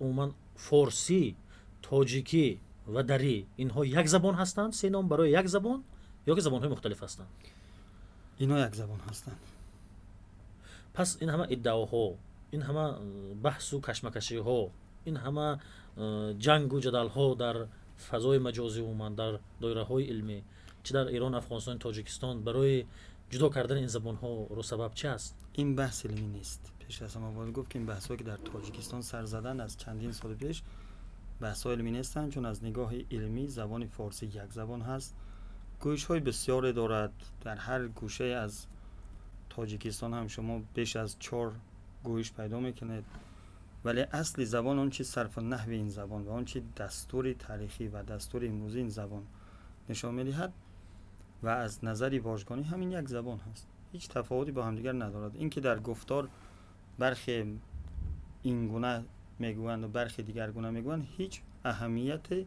Умуман, форсӣ, тоҷикӣ ва дарӣ инҳо як забон ҳастанд? Се ном барои як забон ё ки забонҳои мухталиф ҳастанд? Инҳо як забон ҳастанд. Пас ин ҳама иддаоҳо, ин ҳама баҳсу кашмакашиҳо, ин ҳама ҷангу ҷадалҳо дар фазои маҷозӣ, умуман дар доираҳои илмӣ, чӣ дар Эрон, Афғонистон, Тоҷикистон, барои ҷудо кардани ин забонҳоро сабаб чи аст? Ин баҳс илмӣ нест. Пеш аз ҳама бояд гуфт, ки ин баҳсҳое, ки дар Тоҷикистон сар заданд аз чандин соли пеш, баҳсҳои илмӣ нестанд, чун аз нигоҳи илмӣ забони форсӣ як забон ҳаст, гӯишҳои бисёре дорад. Дар ҳар гӯшае аз Тоҷикистон ҳам шумо беш аз чор гӯиш пайдо мекунед, вале асли забон, он чи сарфу наҳви ин забон ва он чи дастури таърихӣ ва дастури имрӯзи ин забон нишон медиҳад ва аз назари вожгонӣ ҳамин як забон ҳаст, ҳеҷ тафовуте бо ҳамдигар надорад. Ин ки дар гуфтор бархе ин гуна мегӯянд ва бархе дигаргуна мегӯянд, ҳеҷ аҳамияте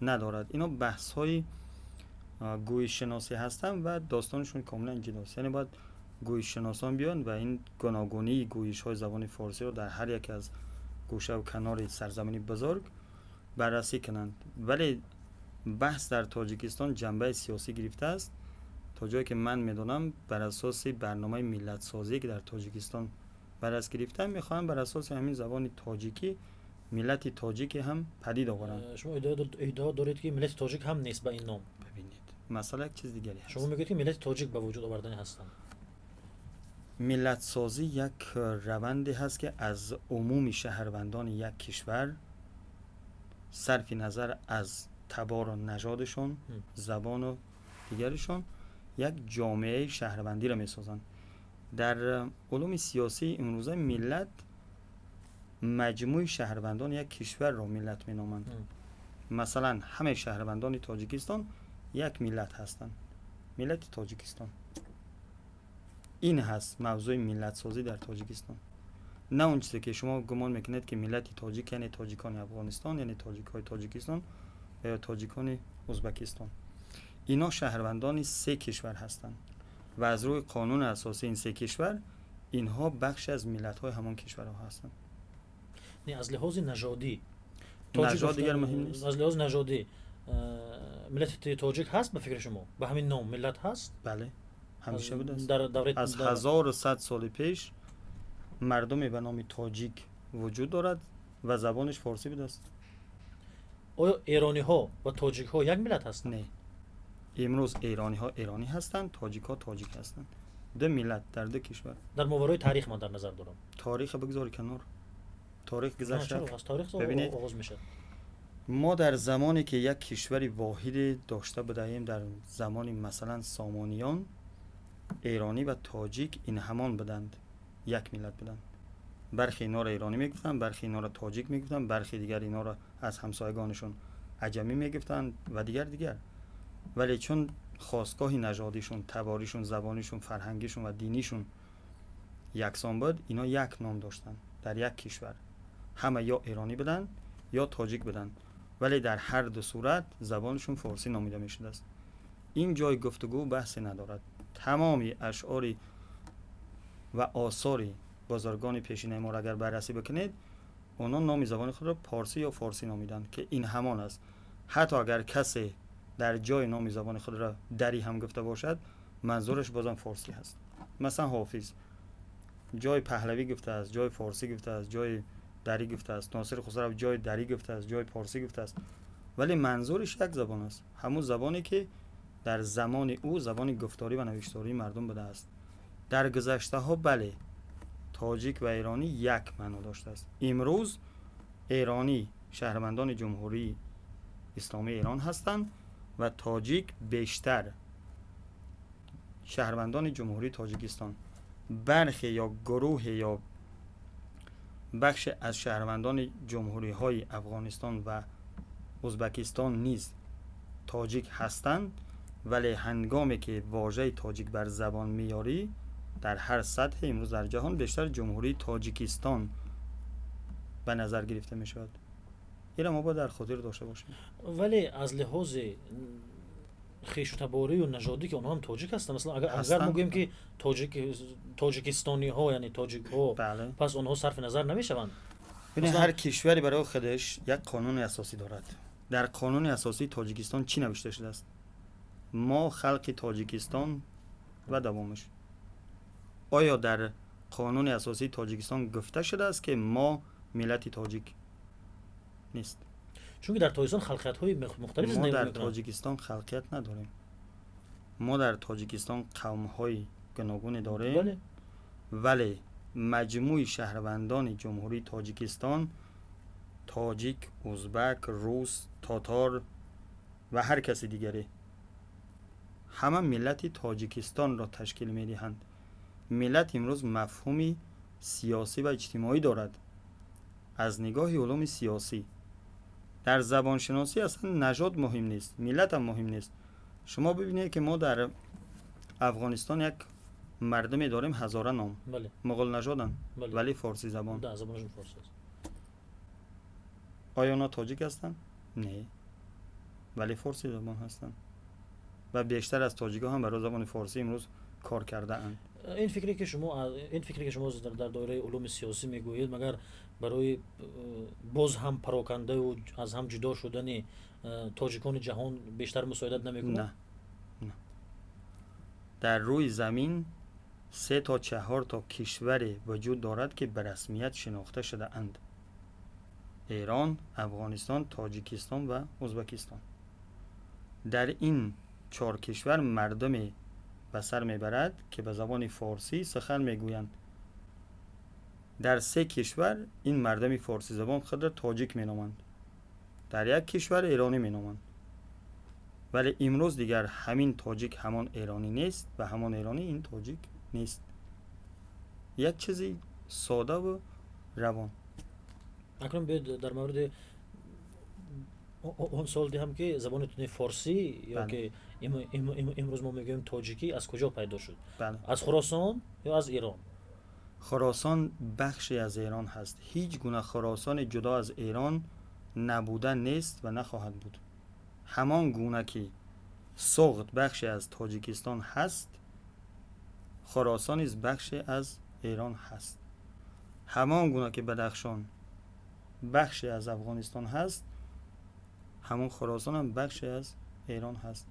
надорад. Ино баҳсҳои гӯишшиносӣ ҳастанд ва достонашон комилан ҷудост. Яъне бояд гӯишшиносон биёянд ва ин гуногунии гӯишҳои забони форсиро дар ҳар яке аз гӯшаву канори сарзамини бузург баррасӣ кунанд. Вале баҳс дар Тоҷикистон ҷанбаи сиёсӣ гирифтааст. То ҷое ки ман медонам, бар асоси барномаи миллатсозие, ки дар Тоҷикистон баррас гирифтан, мехоҳанд бар асоси ҳамин забони тоҷикӣ миллати тоҷике ҳам падид оваранд. Шумо иддао доред, ки миллати тоҷик ҳам нест ба ин ном. Бибинед, масъала як чиз дигаре ҳаст. Шумо мегӯед, ки миллати тоҷик ба вуҷуд овардани ҳастанд. Миллатсозӣ як раванде ҳаст, ки аз умуми шаҳрвандони як кишвар, сарфи назар аз табору нажодашон, забону дигарашон, як ҷомеаи шаҳрвандиро месозанд. Дар улуми сиёсии имрӯза миллат, маҷмӯи шаҳрвандони як кишварро миллат меноманд. Масалан, ҳамаи шаҳрвандони Тоҷикистон як миллат ҳастанд, миллати Тоҷикистон. Ин ҳаст мавзӯи миллатсозӣ дар Тоҷикистон, на он чизе, ки шумо гумон мекунед, ки миллати тоҷик яъне тоҷикони Афғонистон, яъне тоҷикҳои Тоҷикистон ва ё тоҷикони Ӯзбекистон. Ино шаҳрвандони се кишвар ҳастанд ва аз рӯи қонуни асосии ин се кишвар инҳо бахше аз миллатҳои ҳамон кишварҳо ҳастанд. Не, аз лиҳози нажодӣ. Нажод дигар муҳим нест. Аз лиҳози нажодӣ миллати тоҷик ҳаст? Ба фикри шумо, ба ҳамин ном миллат ҳаст? Бале, ҳамеша будааст. Дар давраи аз 1100 соли пеш мардуме ба номи тоҷик вуҷуд дорад ва забонаш форсӣ будааст. Оё эрониҳо ва тоҷикҳо як миллат ҳастанд? Не, имрӯз эрониҳо эронӣ ҳастанд, тоҷикҳо тоҷик ҳастанд, ду миллат дар ду кишвар. Дар моварои таърих ман дар назар дорам. Тариха бигзори канор, таърих гузашт. Чаро? Аз таърих Бибинед. оғоз мешавад. Мо дар замоне ки як кишвари воҳиде дошта будаем, дар замони, масалан, Сомониён, эронӣ ва тоҷик ин ҳамон буданд, як миллат буданд. Бархе инҳоро эронӣ мегуфтанд, бархе инҳоро тоҷик мегуфтанд, бархе дигар инҳоро аз ҳамсоягонашон аҷамӣ мегуфтанд ва дигар дигар. Вале чун хостгоҳи нажодишон, таборишон, забонишон, фарҳангишон ва динишон яксон буд, ино як ном доштанд дар як кишвар. Ҳама ё эронӣ буданд, ё тоҷик буданд, вале дар ҳар ду сурат забонашон форсӣ номида мешудааст. Ин ҷои гуфтугӯ баҳсе надорад. Тамоми ашъори ва осори бузургони пешинаи моро агар баррасӣ бикунед, онҳо номи забони худро порсӣ ё форсӣ номиданд, ки ин ҳамон аст. Ҳатто агар касе дар ҷои номи забони худро дарӣ ҳам гуфта бошад, манзураш бозам форсӣ ҳаст. Масалан, Ҳофиз ҷои паҳлавӣ гуфтааст, ҷои форсӣ гуфтааст, ҷои дарӣ гуфтааст. Носири Хусрав ҷои дарӣ гуфтааст, ҷои порсӣ гуфтааст, вале манзуриш як забон аст, ҳамун забоне, ки дар замони ӯ забони гуфторӣ ва навиштории мардум будааст. Дар гузаштаҳо, бале, тоҷик ва эронӣ як маъно доштааст. Имрӯз эронӣ шаҳрвандони Ҷумҳурии Исломии Эрон ҳастанд ва тоҷик бештар шаҳрвандони Ҷумҳурии Тоҷикистон. Бархе ё гурӯҳе ё бахше аз шаҳрвандони ҷумҳуриҳои Афғонистон ва Ӯзбекистон низ тоҷик ҳастанд, вале ҳангоме ки вожаи тоҷик бар забон меёрӣ, дар ҳар сатҳе имрӯз дар ҷаҳон бештар Ҷумҳурии Тоҷикистон ба назар гирифта мешавад. Инро мо бояд дар хотир дошта бошем. Вале аз лиҳози хешутаборию нажодӣ, ки онҳо ҳам тоҷик ҳастанд, масалан, агар Ҳастанд. мо гӯем, ки тоҷикистониҳо, яъне тоҷикҳо, Бале. пас онҳо сарфи назар намешаванд. Ҳар кишваре барои худаш як қонуни асосӣ дорад. Дар қонуни асосии Тоҷикистон чӣ навишта шудааст? Мо халқи Тоҷикистон ва давомаш. Оё дар қонуни асосии Тоҷикистон гуфта шудааст, ки мо миллати тоҷик нест? Чунки дар Тоҷикистон халқиятҳои мухталиф Мо дар Тоҷикистон халқият надорем. Мо дар Тоҷикистон қавмҳои гуногуне дорем, вале маҷмӯи шаҳрвандони Ҷумҳурии Тоҷикистон, тоҷик, узбак, рус, тотор ва ҳар каси дигаре, ҳама миллати Тоҷикистонро ташкил медиҳанд. Миллат имрӯз мафҳуми сиёсӣ ва иҷтимоӣ дорад. Аз нигоҳи улуми сиёсӣ, дар забоншиносӣ аслан нажод муҳим нест, миллатам муҳим нест. Шумо бибинед, ки мо дар Афғонистон як мардуме дорем, ҳазора ном, муғулнажоданд, вале форсӣ забон. Оё онҳо тоҷик ҳастанд? Не, вале форсӣ забон ҳастанд ва бештар аз тоҷикҳо ҳам барои забони форсӣ имрӯз кор кардаанд. Ин фикре ки шумо дар доираи улуми сиёсӣ мегӯед, магар барои боз ҳам парокандаю аз ҳам ҷудо шудани тоҷикони ҷаҳон бештар мусоидат намекунад? Не, дар рӯи замин се то чаҳор то кишваре вуҷуд дорад, ки ба расмият шинохта шудаанд: Эрон, Афғонистон, Тоҷикистон ва Ӯзбекистон. Дар ин чор кишвар мардуме ба сар мебарад, ки ба забони форсӣ сухан мегӯянд. Дар се кишвар ин мардуми форсизабон худро тоҷик меноманд, дар як кишвар эронӣ меноманд. Вале имрӯз дигар ҳамин тоҷик ҳамон эронӣ нест ва ҳамон эронӣ ин тоҷик нест. Як чизи содаву равон. Акнун биёед, дар мавриди он суол диҳам, ки забони форсӣ ё ки имрӯз мо мегӯем тоҷикӣ аз куҷо пайдо шуд? Аз Хуросон ё аз Эрон? Хуросон бахше аз Эрон ҳаст. Ҳеҷ гуна Хуросони ҷудо аз Эрон набуда, нест ва нахоҳад буд. Ҳамон гуна ки Суғд бахше аз Тоҷикистон ҳаст, Хуросон низ бахше аз Эрон ҳаст. Ҳамон гуна ки Бадахшон бахше аз Афғонистон ҳаст, ҳамон Хуросон ҳам бахше аз Эрон ҳаст.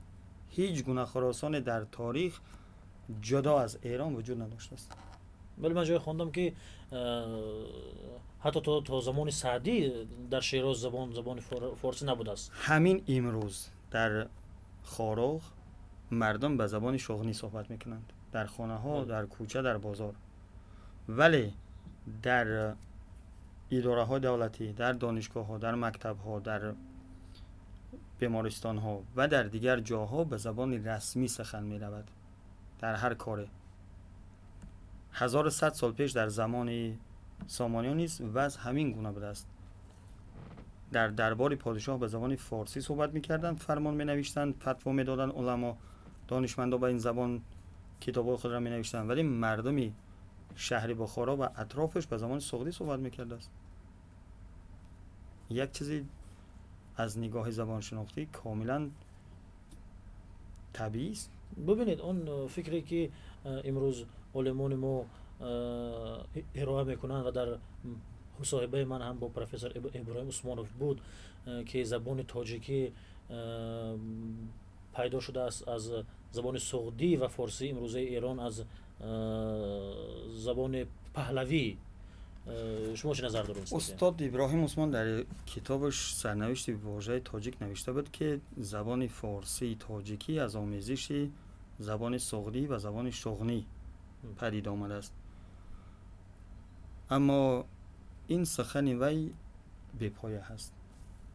Ҳеҷ гуна Хуросоне дар таърих ҷудо аз Эрон вуҷуд надоштааст. Вале ман ҷое хондам, ки ҳатто то замони Саъдӣ дар Шероз забони форсӣ набудааст. Ҳамин имрӯз дар Хоруғ мардум ба забони шуғнӣ суҳбат мекунанд дар хонаҳо, дар кӯча, дар бозор, вале дар идораҳои давлатӣ, дар донишгоҳҳо, дар мактабҳо, дар бемористонҳо ва дар дигар ҷоҳо ба забони расмӣ сухан меравад дар ҳар коре. 1100 сол пеш, дар замони Сомониён низ вазъ ҳамин гуна будааст. Дар дарбори подишоҳ ба забони форсӣ суҳбат мекарданд, фармон менавиштанд, фатво медоданд, уламо, донишмандо ба ин забон китобҳои худро менавиштанд, вале мардуми шаҳри Бухоро ва атрофаш ба забони суғдӣ суҳбат мекардааст. Як чизи аз нигоҳи забоншинохтӣ комилан табиист. Бубинед, он фикре ки имрӯз олимони мо ироа мекунанд ва дар мусоҳибаи ман ҳам бо профессор Иброҳим Усмонов буд, ки забони тоҷикӣ пайдо шудааст аз забони суғдӣ ва форсии имрӯзаи Эрон, аз забони паҳлавӣ, шумо чӣ назар доред? Устод Иброҳим Усмон дар китобаш «Сарнавишти вожаи тоҷик» навишта буд, ки забони форсии тоҷикӣ аз омезиши забони суғдӣ ва забони шуғнӣ падид омадааст, аммо ин сухани вай бепоя ҳаст.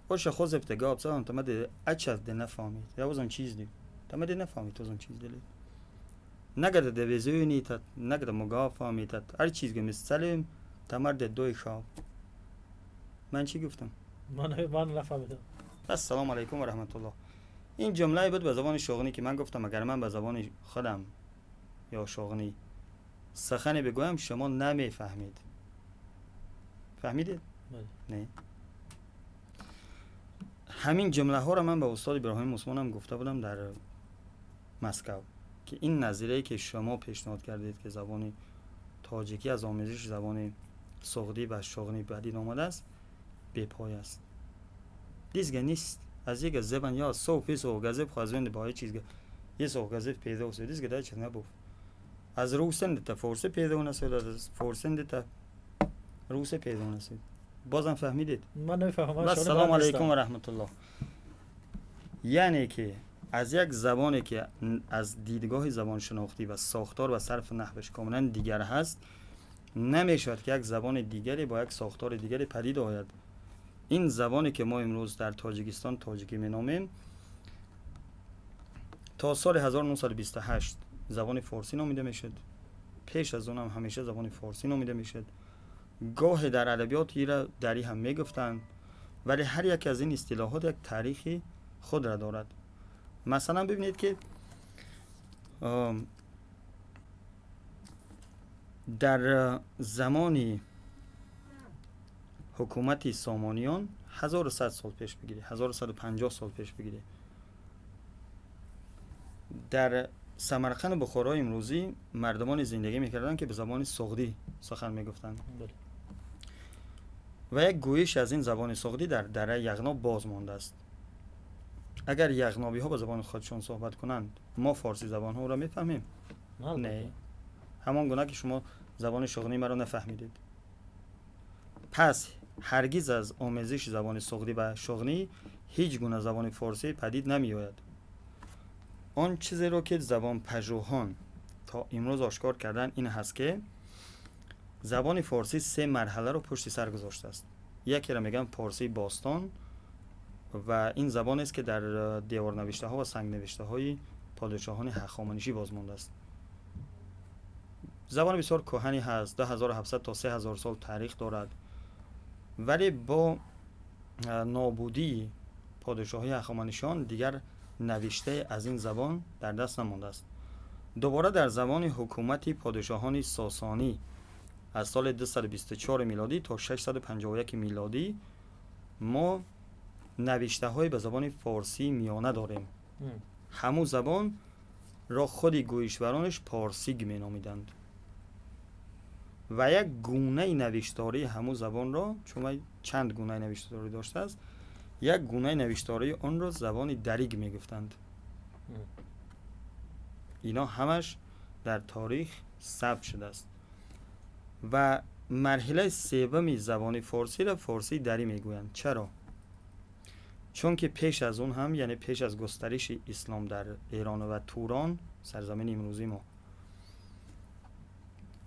Боша, хозефте гап задам, тамаде ачафде нафаҳмид. Явозам чиз дид, тамаде нафаҳмид, озам чиз дилед нагада девезӯнитат, нагада мугафаҳмитат, ҳар чиз ге мисалем тамарде дои шав. Ман чӣ гуфтам? Ман нафаҳмидам. Ассалому алайкум ва раҳматуллоҳ. Ин ҷумлае буд ба забони шуғнӣ, ки ман гуфтам, агар ман ба забони худам ё шуғнӣ сухане бигӯям, шумо намефаҳмед. Фаҳмидед? Не. Ҳамин ҷумлаҳоро ман ба устод Иброҳим Усмонам гуфта будам дар Москав, ки ин назирае, ки шумо пешниҳод кардед, ки забони тоҷикӣ аз омезиши забони суғдӣ ва шуғнӣ падид омадааст, бепой аст. Дизга нест. Аз яга зебан я соф соғгазеб хазвен ба чиз е соғгазеб пайдо шуд, дизга дар чиз набуд. Аз русен та форсе пайдо нашуд, аз форсен та русе пайдо нашуд. Бозам фаҳмидед? Ман намефаҳмам. Ассалому алайкум ва раҳматуллоҳ. Яъне ки аз як забоне ки аз дидгоҳи забоншинохтӣ ва сохтор ва сарфу наҳваш комилан дигар ҳаст, намешавад ки як забони дигаре бо як сохтори дигаре падид ояд. Ин забоне ки мо имрӯз дар Тоҷикистон тоҷикӣ меномем, то соли 1928 забони форсӣ номида мешуд. Пеш аз онам ҳамеша забони форсӣ номида мешуд. Гоҳе дар адабиёт ира дарӣ ҳам мегуфтанд, вале ҳар яке аз ин истилоҳот як таърихи худра дорад. Масалан, бибинед ки дар замони ҳукумати Сомониён, 1100 сол пеш бигирӣ, 1150 сол пеш бигирӣ, дар Самарқанду Бухорои имрӯзӣ мардумоне зиндагӣ мекарданд, ки ба забони суғдӣ сухан мегуфтанд ва як гӯиш аз ин забони суғдӣ дар дараи Яғноб боз мондааст. Агар яғнобиҳо ба забони худшон суҳбат кунанд, мо форсизабонҳо ӯро мефаҳмем? Не, ҳамон гуна ки шумо забони шуғнии маро нафаҳмидед. Пас ҳаргиз аз омезиши забони суғдӣ ба шуғнӣ ҳеҷ гуна забони форсӣ падид намеояд. Он чизеро ки забонпажӯҳон то имрӯз ошкор карданд, ин ҳаст, ки забони форсӣ се марҳаларо пушти сар гузоштааст. Якеро мегӯянд форсии бостон ва ин забонест, ки дар деворнавиштаҳо ва сангнавиштаҳои подшоҳони ҳахоманишӣ боз мондааст. Забони бисёр кӯҳане ҳаст, 2700 то 3000 сол таърих дорад, вале бо нобудии подшоҳии ҳахоманишиён дигар навиштае аз ин забон дар даст намондааст. Дубора дар замони ҳукумати подшоҳони Сосонӣ аз соли 224 милодӣ то 651 милодӣ мо навиштаҳое ба забони форсии миёна дорем. Ҳамун забонро худи гӯишваронаш порсиг меномиданд ва як гунаи навиштории ҳамун забонро, чун вай чанд гунаи навишторӣ доштааст, як гунаи навиштории онро забони дариг мегуфтанд. Ино ҳамаш дар таърих сабт шудааст. Ва марҳилаи севуми забони форсиро форсии дарӣ мегӯянд. Чаро? Чунки пеш аз он ҳам, яъне пеш аз густариши ислом дар Эрон ва Турон, сарзамини имрӯзии мо,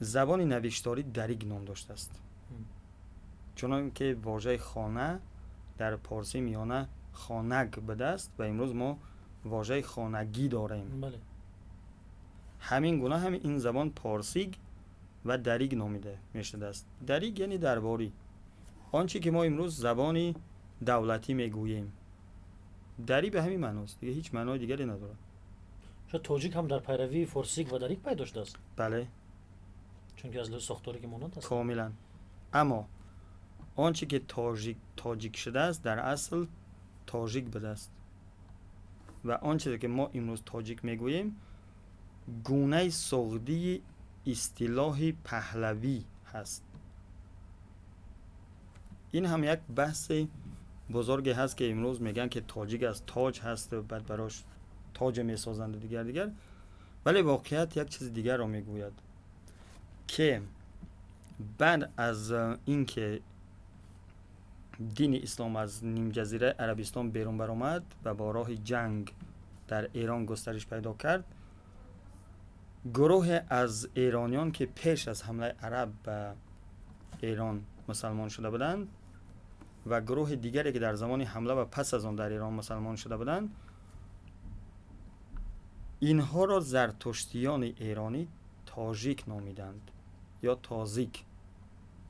забони навишторӣ дариг ном доштааст. Чунон ки вожаи хона дар порсии миёна хонаг будааст ва имрӯз мо вожаи хонагӣ дорем, ҳамин гуна ҳам ин забон порсиг ва дариг номида мешудааст. Дариг яъне дарборӣ. Он чӣ ки мо имрӯз забони давлатӣ мегӯем, дарӣ ба ҳамин маъност, дига ҳеҷ маънои дигаре надорад. Шояд тоҷик ҳам дар пайравии форсиг ва дарик пайдо шудааст? Бале. Чунки аз лиҳози сохторе ки монанд аст. Комилан. Аммо он чӣ ки тоҷик шудааст, дар асл тожик будааст ва он чизе ки мо имрӯз тоҷик мегӯем, гунаи суғдии истилоҳи паҳлавӣ ҳаст. Ин ҳам як баҳси бузурге ҳаст, ки имрӯз мегӯянд, ки тоҷик аз тоҷ ҳаст, баъд барош тоҷа месозанду дигар дигар, вале воқеият як чизи дигарро мегӯяд, ки баъд аз ин ки дини ислом аз нимҷазираи Арабистон берун баромад ва бо роҳи ҷанг дар Эрон густариш пайдо кард, гурӯҳе аз эрониён, ки пеш аз ҳамлаи араб ба Эрон мусалмон шуда буданд, ва гурӯҳи дигаре, ки дар замони ҳамла ва пас аз он дар Эрон мусалмон шуда буданд, инҳоро зартуштиёни эронӣ тожик номиданд ё тозик,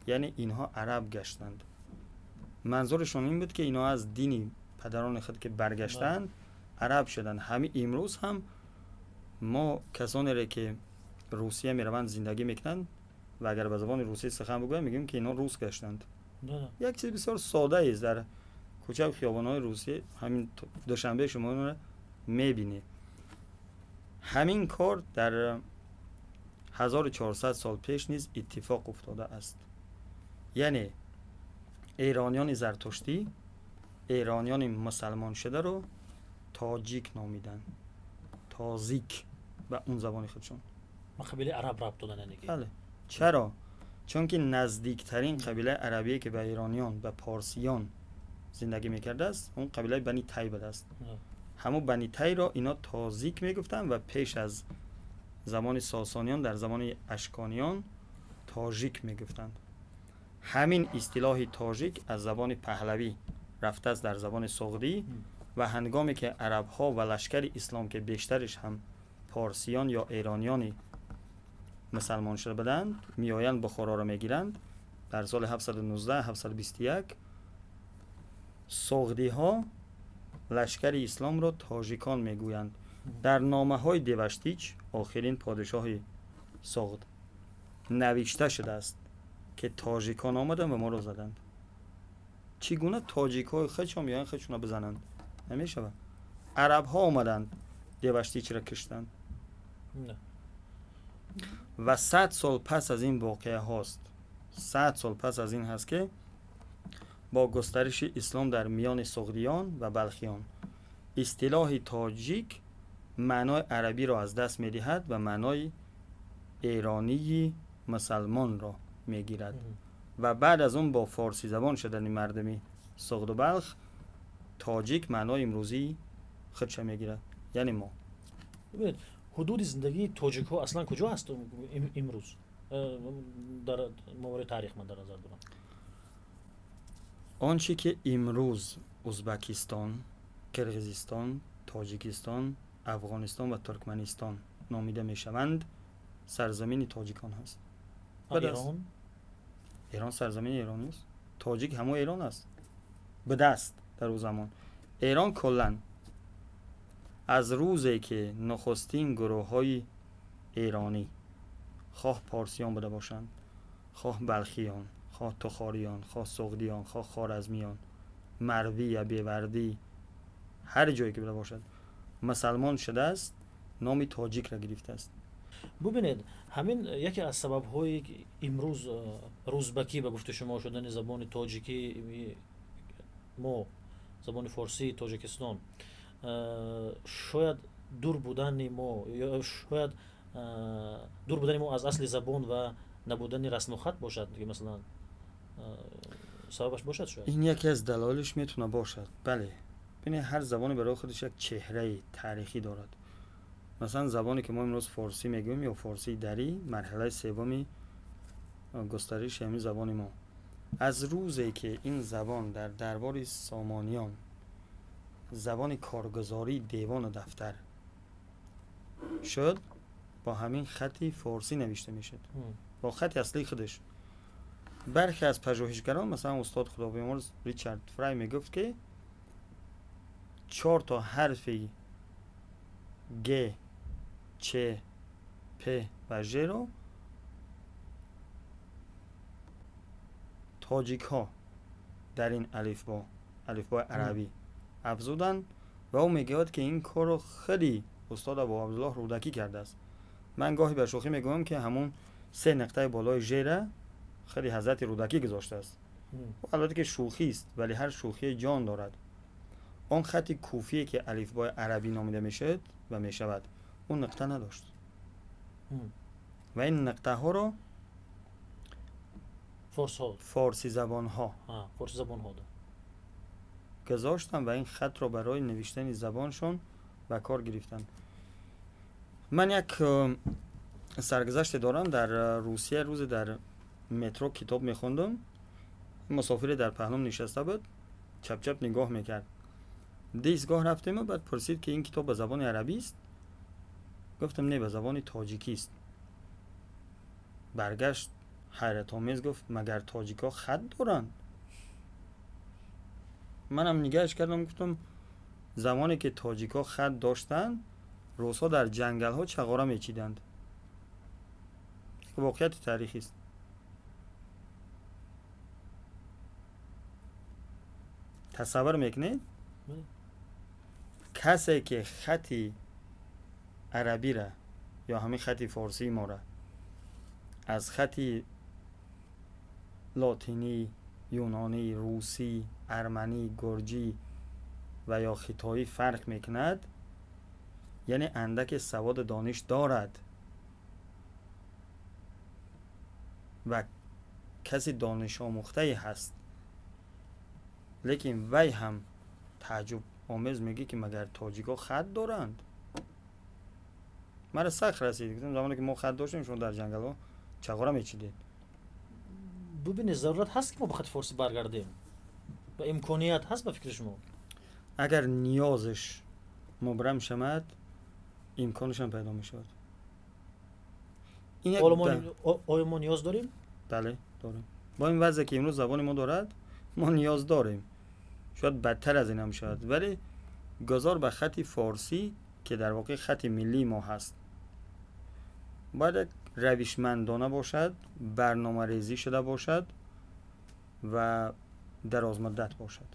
яъне инҳо араб гаштанд. Манзурашон ин буд, ки инҳо аз дини падарони худ ки баргаштанд, араб шуданд. Ҳамин имрӯз ҳам мо касонере ки Русия мераванд, зиндагӣ мекунанд ва агар ба забони русӣ сухан бигӯям, мегӯем, ки инҳо рус гаштанд. Як чизи бисёр содаест. Дар кӯчаву хиёбонҳои Русия, ҳамин Душанбе, шумо инро мебинед. Ҳамин кор дар 1400 сол пеш низ иттифоқ уфтодааст. Яъне эрониёни зартуштӣ эрониёни мусалмон шударо тоҷик номиданд, тозик ба он забони худшон. Ба қабилаи араб рабт додан, яъне ки. Бале, чаро? Чунки наздиктарин қабилаи арабие, ки ба эрониён, ба порсиён зиндагӣ мекардааст, он қабилаи Бани Тай будааст. Ҳамун Бани Тайро ино тозик мегуфтанд ва пеш аз замони Сосониён, дар замони Ашкониён, тожик мегуфтанд. Ҳамин истилоҳи тоҷик аз забони паҳлавӣ рафтааст дар забони суғдӣ ва ҳангоме ки арабҳо ва лашкари ислом, ки бештариш ҳам порсиён ё эрониёни мусалмон шуда буданд, меоянд, Бухороро мегиранд дар соли 719, 721, суғдиҳо лашкари исломро тоҷикон мегӯянд. Дар номаҳои Деваштич, охирин подишоҳи Суғд, навишта шудааст, ки тоҷикон омаданд ва моро заданд. Чӣ гуна тоҷикҳои худшон меоянд, худшонро бизананд? Намешавад. Арабҳо омаданд, Деваштичро киштанд. Ва 100 сол пас аз ин воқеаҳост, 100 сол пас аз ин ҳаст, ки бо густариши ислом дар миёни суғдиён ва балхиён истилоҳи тоҷик маънои арабиро аз даст медиҳад ва маънои эронии мусалмонро мегирад. Ва баъд аз он бо форсизабон шудани мардуми Суғду Балх тоҷик маънои имрӯзии худша мегирад, яъне мо. Бибинед, ҳудуди зиндагии тоҷикҳо аслан куҷо аст имрӯз, дар мавриди таърих ман дар назар дорам? Он чӣ ки имрӯз Узбакистон, Қирғизистон, Тоҷикистон, Афғонистон ва Туркманистон номида мешаванд, сарзамини тоҷикон ҳаст. Эрон? Эрон сарзамини эрон нест. Тоҷик ҳамо эрон аст, будааст дар ӯ замон. Эрон куллан аз рӯзе ки нухустин гурӯҳҳои эронӣ, хоҳ порсиён буда бошанд, хоҳ балхиён, хоҳ тухориён, хоҳ суғдиён, хоҳ хоразмиён, марвӣ я бевардӣ, ҳар ҷое ки буда бошад, мусалмон шудааст, номи тоҷикро гирифтааст. Бубинед, ҳамин яке аз сабабҳое, ки имрӯз рӯзбакӣ, ба гуфти шумо, шудани забони тоҷикӣ мо, забони форсии Тоҷикистон, шояд дур будани мо, шояд дур будани мо аз асли забон ва набудани расмухат бошад, ки масалан сабабаш бошад шояд. Ин яке аз далоилш метавона бошад, бале. Бинед, ҳар забоне барои худаш як чеҳраи таърихӣ дорад. Масалан, забоне ки мо имрӯз форсӣ мегӯем ё форсии дарӣ, марҳилаи севуми густариши ҳамин забони мо, аз рӯзе ки ин забон дар дарбори Сомониён забони коргузории девону дафтар шуд, бо ҳамин хати форсӣ навишта мешуд, бо хати аслии худаш. Бархе аз пажӯҳишгарон, масалан устод худобиёмурз Ричард Фрай, мегуфт, ки чор то ҳарфи г, ч, п ва ж-ро тоҷикҳо дар ин алифбо, алифбои арабӣ, афзуданд. Ва ӯ мегӯяд, ки ин корро худи устод Абу Абдуллоҳ Рӯдакӣ кардааст. Ман гоҳе ба шӯхӣ мегӯям, ки ҳамун се нуқтаи болои ж-ра худи ҳазрати Рӯдакӣ гузоштааст. Албатта ки шӯхист, вале ҳар шӯхие ҷон дорад. Он хати куфие, ки алифбои арабӣ номида мешуд ва мешавад, он нуқта надошт ва ин нуқтаҳоро форсизабонҳо гузоштанд ва ин хатро барои навиштани забоншон ба кор гирифтанд. Ман як саргузаште дорам. Дар Русия рӯзе дар метро китоб мехондам. Мусофире дар паҳлум нишаста буд, чапчап нигоҳ мекард. Ду истгоҳ рафтему баъд пурсид, ки ин китоб ба забони арабист? Гуфтам, не, ба забони тоҷикист. Баргашт, ҳайратомез гуфт: «Магар тоҷикҳо хат доранд?» Манам нигаҳш кардам, гуфтам, замоне ки тоҷикҳо хат доштанд, русҳо дар ҷангалҳо чағора мечиданд. Як воқеияти таърихист. Тасаввур мекунед, касе ки хати арабира ё ҳамин хати форсии мора аз хати Лотинӣ, юнонӣ, русӣ, арманӣ, гурҷӣ ва ё хитоӣ фарқ мекунад, яъне андаке саводу дониш дорад ва каси донишомӯхтае ҳаст. Лекин вай ҳам тааҷҷуб омез мегӯ, ки магар тоҷикҳо хат доранд? Мара сахт расид. Гуфтам, замоне ки мо хат доштем, шумо дар ҷангалҳо чағора мечидед. Бубинед, зарурат ҳаст, ки мо ба хати форсӣ баргардем ва имконият ҳаст, ба фикри шумо? Агар ниёзаш мубрам шавад, имконашам пайдо мешавад. Оё мо ниёз дорем? Бале, дорем. Бо ин вазъе ки имрӯз забони мо дорад, мо ниёз дорем. Шояд бадтар аз ин ҳам шавад, вале гузор ба хати форсӣ, ки дар воқеъ хати миллии мо ҳаст, бояд як равишмандона бошад, барномарезӣ шуда бошад ва дарозмуддат бошад.